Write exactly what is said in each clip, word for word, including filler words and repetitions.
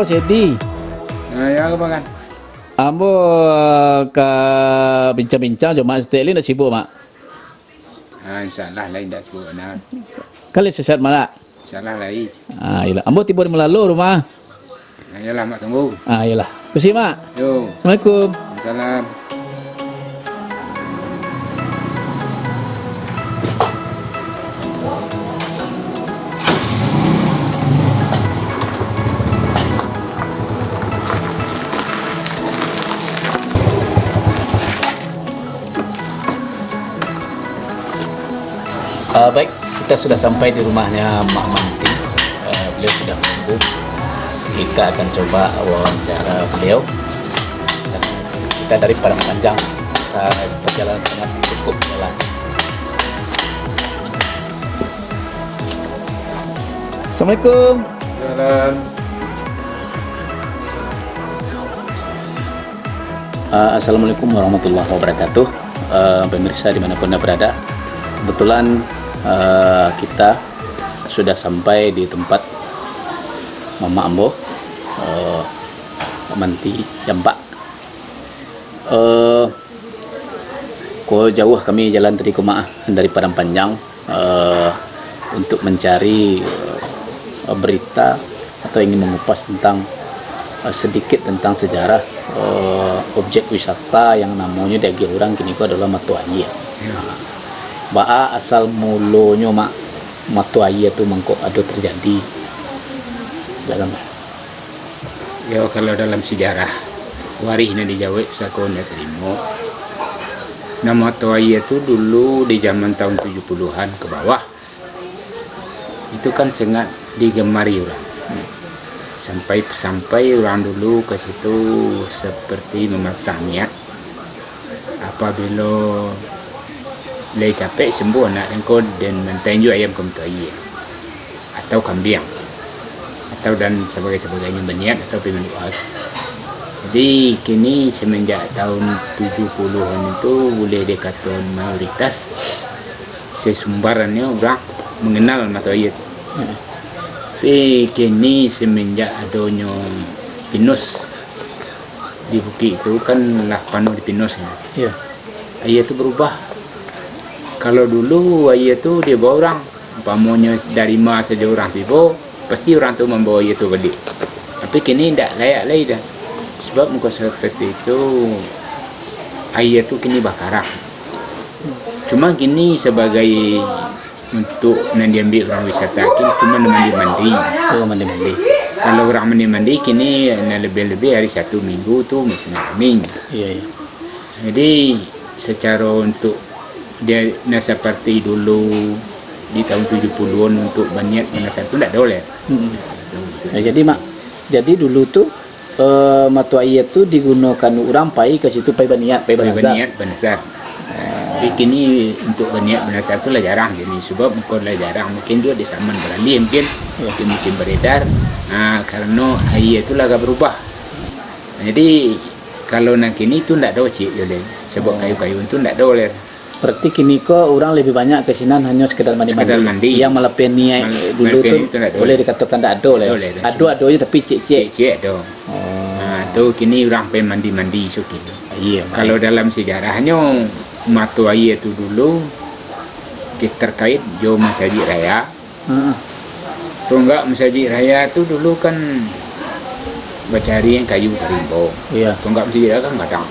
Sedi. Ah, yo, apo kan? Ambo ka bincang-bincang jo Mak saketek lai, ndak sibuk, Mak? Ah, insyaallah lai indak sibuk bana. Kan lai sehat, Mak? Insyaallah lai. Ah, iyolah. Ambo tibo di Malalo rumah. Ah, iyolah, Mak tunggu. Ah, iyolah. Mukasih, Mak. Yo. Assalamualaikum. Waalaikumsalam. Ah, baik, kita sudah sampai di rumahnya Mak Manti. Ah, beliau sudah menunggu. Kita akan coba wawancara beliau. Kita dari Padang Panjang, ah, perjalanan sangat cukup jauh. Assalamualaikum. Salam. Ah, Assalamualaikum warahmatullahi wabarakatuh. Ah, pemirsa di mana pun anda berada, kebetulan, ah, kita sudah sampai di tempat mamak ambo, ah, Manti Jampak. Eh, ko jauah kami jalan tadi ko, Mak, dari Padang Panjang, eh, untuk mencari, eh, berita atau ingin mengupas tentang, eh, sedikit tentang sejarah, eh, objek wisata yang namonyo diagiah urang kini ko adalah Mato Aia. Ya. Baa asal mulonyo, Mak, Mato Aia tu mangko ado terjadi dalam Yo, kalau dalam sejarah, warih nan dijawek pusako nan tarimo. Nan Mato Aia tu dulu di zaman tahun tujuh puluhan ke bawah, itu kan sangat digemari urang. Sampai-sampai urang dulu ka situ seperti memasang niat, apabilo lai capek sembuh anak den ko, den mantai jo ayam ka Mato Aia, atau kambiang, atau dan sabagai-sabagainyo, baniat atau pai mandoa. Jadi, kini semenjak tahun tujuh puluhan itu, buliah dikatokan mayoritas sasumbarannyo urang manganal Mato Aia tu. Hmm. Tapi, kini semenjak adonyo pinus di bukik tu, kan lah panuah di pinus kan. Iyo. Aia tu barubah. Kalau dulu aia tu dibawa urang, umpamonyo dari ma sajo urang tibo, pasti urang tu mambawa aia tu baliak. Tapi kini indak layak lai dah. Sabab mangko saperti itu, aia tu kini bakarah. Cuma kini sabagai untuk nan diambiak urang wisata kini cuma nan mandi-mandi. Oh, mandi-mandi. Kalau urang mandi-mandi kini nan labiah-labiah ari Sabtu Minggu tu musim kambing. Iyo, iyo. Jadi, sacaro untuk dia, nah, saparti dulu di tahun tujuh puluhan untuk baniat banasar tu ndak ado lai. Hmm. Nah, jadi, Mak, jadi dulu tu, eh, Mato Aia tu digunokan urang pai ka situ, pai baniat, pai banasar. Pai baniat banasar. Ah. Tapi kini untuk baniat banasar tu lah jarang kini, sabab bukan lah jarang, mungkin juga di zaman baralih mungkin, ya, di musim baredar. Ah, karano aia tu lah agak barubah. Jadi, kalau nan kini tu ndak ado ciek jo lai, sabab, oh, kayu-kayu tu ndak ado lai. Berarti kini ko urang labiah banyak ka sinan hanyo sekedar mandi-mandi. Sekedar mandi. Yang malapehan niaik dulu tu, malapehan tu ndak ado lai. Boleh dikatokan ndak ado lai. Ndak ado lai. Ado-ado je tapi ciek-ciek. Ciek-ciek ado. Oh. Ha, tu kini urang pai mandi-mandi so kini. Iyo, kalau dalam sejarahnyo, Mato Aia tu dulu, ki-, terkait jo masajik raya. Heeh. Tonggak masajik raya tu dulu kan bacari kayu ka rimbo. Iya. Tonggak masajik raya kan gadang.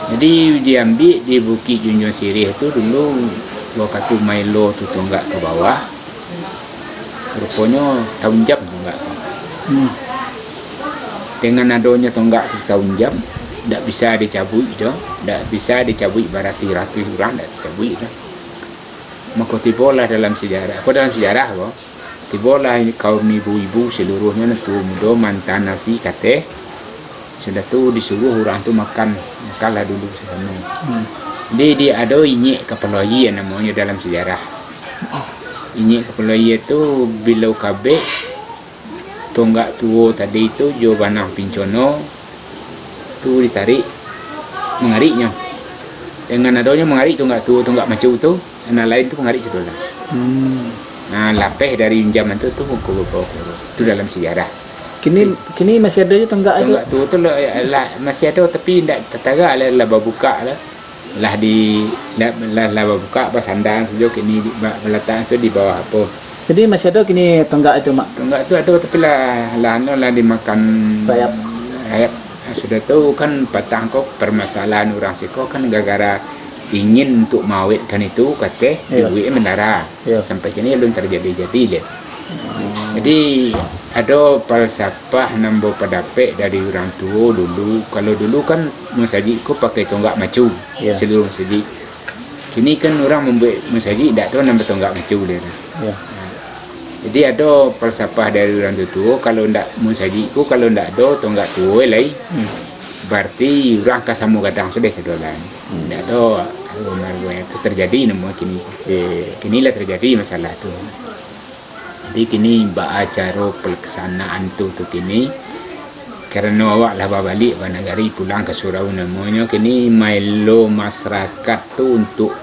Jadi diambiak di Bukik Junjuang Sirih tu dulu, wakatu maelo tu tonggak ka bawah, ruponyo taunjam tonggak tu. Hmm. Dengan adonyo tonggak tu taunjam, ndak bisa dicabuik doh, ndak bisa dicabuik baratuih-ratuih urang, ndak dicabuik doh. Mako tibolah dalam sejarah, ko dalam sejarah ko, tibolah kaum ibu-ibu seluruhnyo, nan tuo mudo, maanta nasi ka ateh, sudah tu disuruah urang tu makan, makanlah dulu sasamo. Hmm. Jadi, di ado inyek kapalo aia namonyo dalam sejarah. Inyek kapalo aia tu bilo kabek, tonggak tuo tadi tu jo banang pincono tu ditarik, mangariknyo. Dengan adonyo mangarik tonggak tuo, tonggak macu tu, nan lain tu mangarik sudah lah. Hmm. Nah, lapeh dari unjaman tu, tu ko babawa ka Luro. Tu dalam sejarah. Kini, kini masih ado je tonggak tu? Tonggak tuo tu lah, lah, masih ado, tapi indak tatagak lah, lah babukak lah. Lah di, lah, lah, lah babukak, basandang sajo kini di, ba-, balatak tu di bawah apo. Jadi masih ado kini tonggak itu, Mak? Tonggak tu ado, tapi lah, lah anu lah dimakan rayap. Rayap. Sudah tu kan patang ko permasalahan urang siko kan gara-gara ingin untuk maawetkan itu, kateh, iyo, duit mentara. Iyo. Sampai kini alun tarjadi-jadi leh. Hmm. Jadi, ado falsafah nan bapadapek dari urang tuo dulu. Kalau dulu kan masajik ko pakai tonggak macu, iyo, saluruh masajik. Kini kan urang mambuek masajik dak ado nan batonggak macu leh. Iyo. Jadi, ado falsafah dari urang tuo, kalau ndak masajik ko, kalau ndak ado tonggak tuo lai, hmm, barati urang ka samo gadang sudah sadolan. Hmm. Ndak ado aruah-maruah tu tarjadi namo kini. Iyo. Kini lah tarjadi masalah tu. Jadi, kini baa caro palaksanaan tu, tu kini, karano awak lah babaliak banagari pulang ka surau namonyo, kini maelo masarakat tu untuk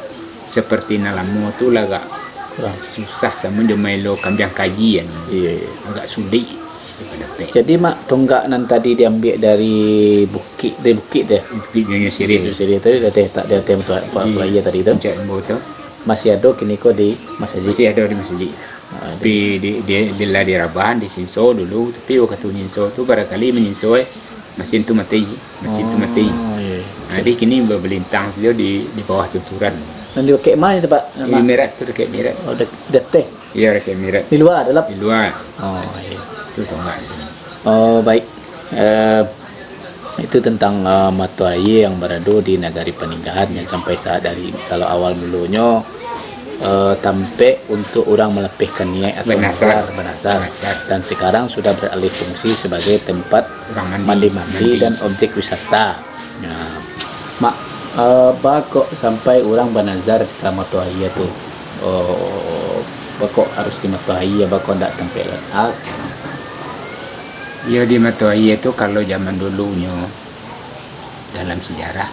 seperti nan lamo tu lah agak, kurang, susah samo jo maelo kambiang kaji kan. Iyo, iyo. Agak sulik dapek. Jadi, Mak, tonggak nan tadi diambiak dari bukik, dari bukik tu, yo? Bukik Nyonya Sirih. Nyonya Sirih tadi, di ateh, tak, di ateh Matuah, Di Matuah Aia tadi tu. Puncak Rimbo tu. Masih ado kini ko di masajik? Masih ado di masajik. Ah, tapi di, di, di, lah dirabahan, disinso dulu, tapi wakatu nyinso tu barangkali manyinso, eh, masin tu mati, masin tu mati. Oh, iyo, iyo. Nah, jadi kini ba-, balintang sajo di, di bawah tuturan. Nan di Bukik Ma itu, Pak? Di Mirat tu, dakek Mirat. Oh, dek-, di ateh? Iyo, dakek Mirat. Di lua, dalam? Di lua. Oh, iyo. Tu tonggak. Oh, baik. Eh, itu tentang, eh, mato aia yang barado di Nagari Paninggahan yang sampai saat dari, kalau awal mulonyo, eh, tampek untuk urang malapehkan niaik atau banasar. Banasar, banasar. Banasar. Dan sekarang sudah beralih fungsi sebagai tempat urang mandi, mandi-mandi mandi dan objek wisata. Nah, Mak, eh, baa kok sampai urang banazar ka mato aia tu? Oh, baa kok harus di mato aia, baa kok ndak tampek lain? Ah. Iyo, di mato aia tu, kalau zaman dulunyo, dalam sejarah,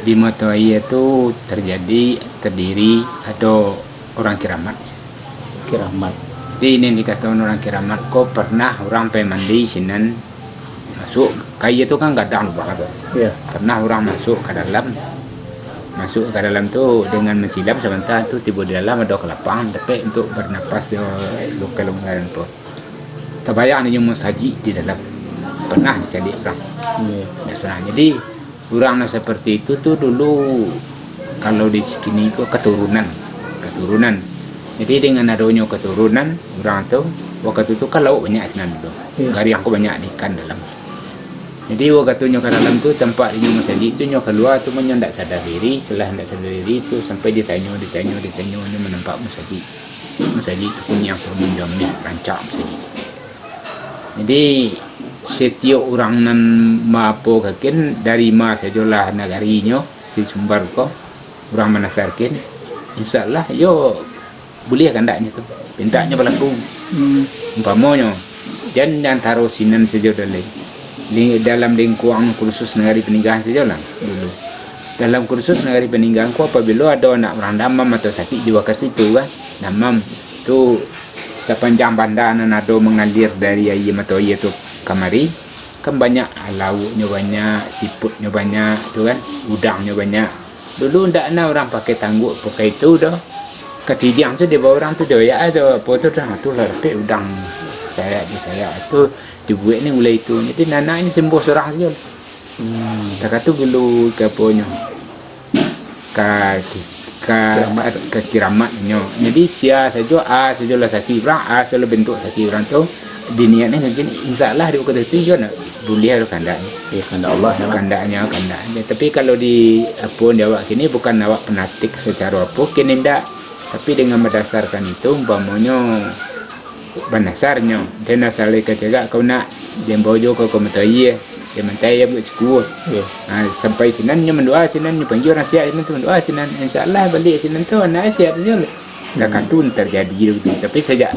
di mato aia tu terjadi, terdiri, ado urang kiramat. Kiramat. Jadi, nan dikatokan urang kiramat ko, pernah urang pai mandi sinan, masuak ka aia tu kan gadang lubang tu. Iyo. Pernah urang masuak ka dalam, masuak ka dalam tu dengan mansilam, sabanta tu tibo di dalam, ado ka lapang, dapek untuk bernapas, yo, luka-luka tu. Tabayang inyo masajik di dalam. Pernah dicaliak urang. Iyo. Biaso nah. Jadi, urang nan seperti itu tu dulu, kalau di siko ko katurunan. Katurunan. Jadi, dengan adonyo katurunan, urang tu, wakatu tu kan lauak banyak sinan dulu. Iyo. Gariang ko banyak ikan dalam. Jadi, wakatunyo ka dalam tu, tampak inyo masajik tu, inyo kalua tu, inyo ndak sadar diri. Setelah ndak sadar diri tu, sampai ditanyo, ditanyo, ditanyo, inyo manampak masajik. Masajik tu kuniang sarumun jo ameh, rancak masajik. Jadi, satiok urang nan maapokan, dari ma sajolah nagarinyo, si Sumbar ko, urang manasarkan, insya Allah, yo buliah kandaknyo tu. Pintaknyo balaku. Hmm. Umpamonyo, jan di antaro sinan sajo dalai. Li-, dalam lingkuang kursus Nagari Paninggahan sajolah dulu. Dalam kursus Nagari Paninggahan ko, apabilo ado anak urang damam atau sakik di wakatu tu kan, damam tu, sapanjang banda nan ado mangalir dari aia mato aia tu kamari, kan banyak, lauknyo banyak, siputnyo banyak tu kan, udangnyo banyak. Dulu ndak na urang pakai tangguak, pakai tu doh. Katidiang tu dibao urang tu doyak tu, apo tu dah, tu lah dapek udang sayak di sayak tu, dibuek ni ulai tu. Jadi, nan anak ni sembuh surang sajo. Hmm. Takah tu gulu ka aponyo, ka, ka, kiramat, ka kiramatnyo. Jadi, sia sajo, a sajo lah sakik urang, a sajo lah bentuk sakik urang tu, diniatkan mungkin, insya Allah, di wakatu tu iyo nak buliah tu kandaknyo. Iyo, kandak Allah, yo. Kandaknyo, kandaknyo. Tapi kalau di, apo, di awak kini, bukan awak fanatik sacaro apo, kini ndak. Tapi dengan berdasarkan itu, umpamonyo, banasarnyo, den asal ka cagak kau nak, den bao jo ka, ka mato aia, den mantai aia buek siku. Iyo. Ha, sampai sinan nyo mandoa, sinan nyo panggia urang siak sinan tu mandoa, sinan insya Allah baliak sinan tu anak siak tu jo lah. Dah, hmm, katu terjadi tu. Tapi sajak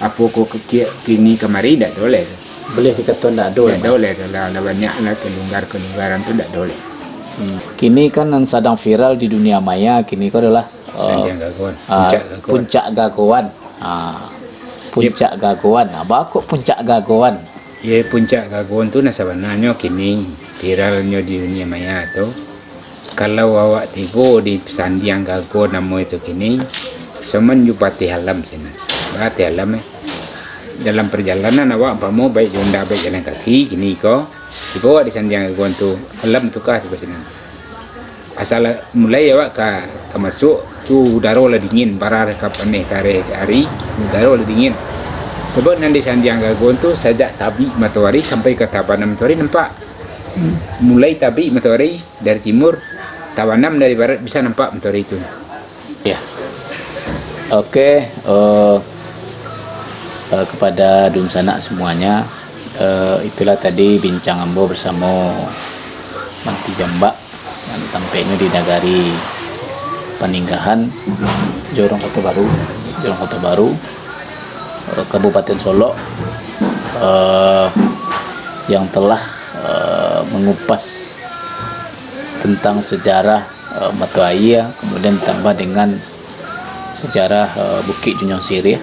apo ko ke-, ki-, kini kamari ndak ado lai. Buliah dikato ndak ado lai. Ndak ado lai, lah, lah banyak lah kelonggar-kelonggaran tu ndak ado lai. Hmm. Kini kan nan sadang viral di dunia maya kini ko adalah, eh, Sandiang Gagoan. Ah, Puncak Gagoan. Puncak Gagoan. Ah. Puncak Gagoan. Abah kok Puncak Gagoan? Ye, Puncak Gagoan tu nah sabananyo kini viralnyo di dunia maya tu. Kalau awak tibo di Sandiang Gagoan namo itu kini, saman jo bateh alam sinan. Bateh alam, eh. Dalam perjalanan awak, umpamo, baik jo onda, baik jalan kaki, kini ko, tibo awak di Sandiang Gagoan tu, alam tu ka tibo sinan. Asal mulai awak ka, ka masuak, tu udaro lah dingin, bara ka paneh, ka areh ari, udaro lah dingin. Sabab nan di Sandiang Gagoan tu, sajak tabik matoari sampai ka tabanam matoari nampak. Mulai tabik matoari dari timur, tabanam dari barat, bisa nampak matoari tu. Ya. Oke, eh, eh, kepada dunsanak semuanya, eh, itulah tadi bincang ambo bersamo Manti Jambak, yang tampeknyo di Nagari Paninggahan, Jorong Kota Baru, Jorong Kota Baru, eh, Kabupaten Solok, eh, yang telah, eh, mengupas tentang sejarah, eh, Mato Aia, kemudian ditambah dengan sejarah, eh, Bukik Junjuang Sirih,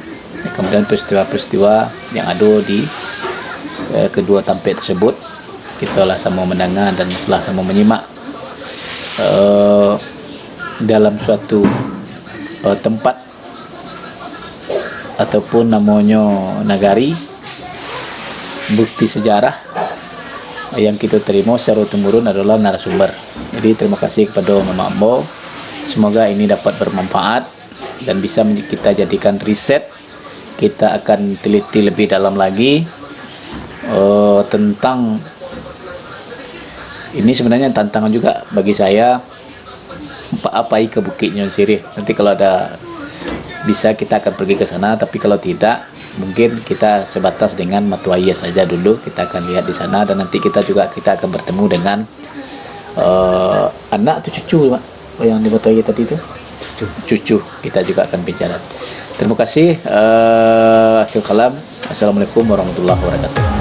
kemudian peristiwa-peristiwa yang ado di, eh, kedua tampek tersebut. Kita lah samo mandanga dan lah samo manyimak, eh, dalam suatu, eh, tempat ataupun namonyo nagari, bukti sejarah yang kito tarimo secara turun-temurun adolah narasumber. Jadi, terima kasih kepada mamak ambo. Semoga ini dapat bermanfaat dan bisa men-, kita jadikan riset. Kita akan teliti lebih dalam lagi, eh, tentang ini. Sebenarnya tantangan juga bagi saya, pa-, pai ka Bukik Junjuang Sirih. Nanti kalau ada bisa, kita akan pergi ke sana, tapi kalau tidak, mungkin kita sebatas dengan Mato Aia saja dulu. Kita akan lihat di sana, dan nanti kita juga, kita akan bertemu dengan, eh, anak atau cucu, Pak, yang di Mato Aia tadi tu. Cucu. Cucu, kita juga akan bincang. Terima kasih. Eh, akhir kalam. Assalamualaikum warahmatullahi wabarakatuh.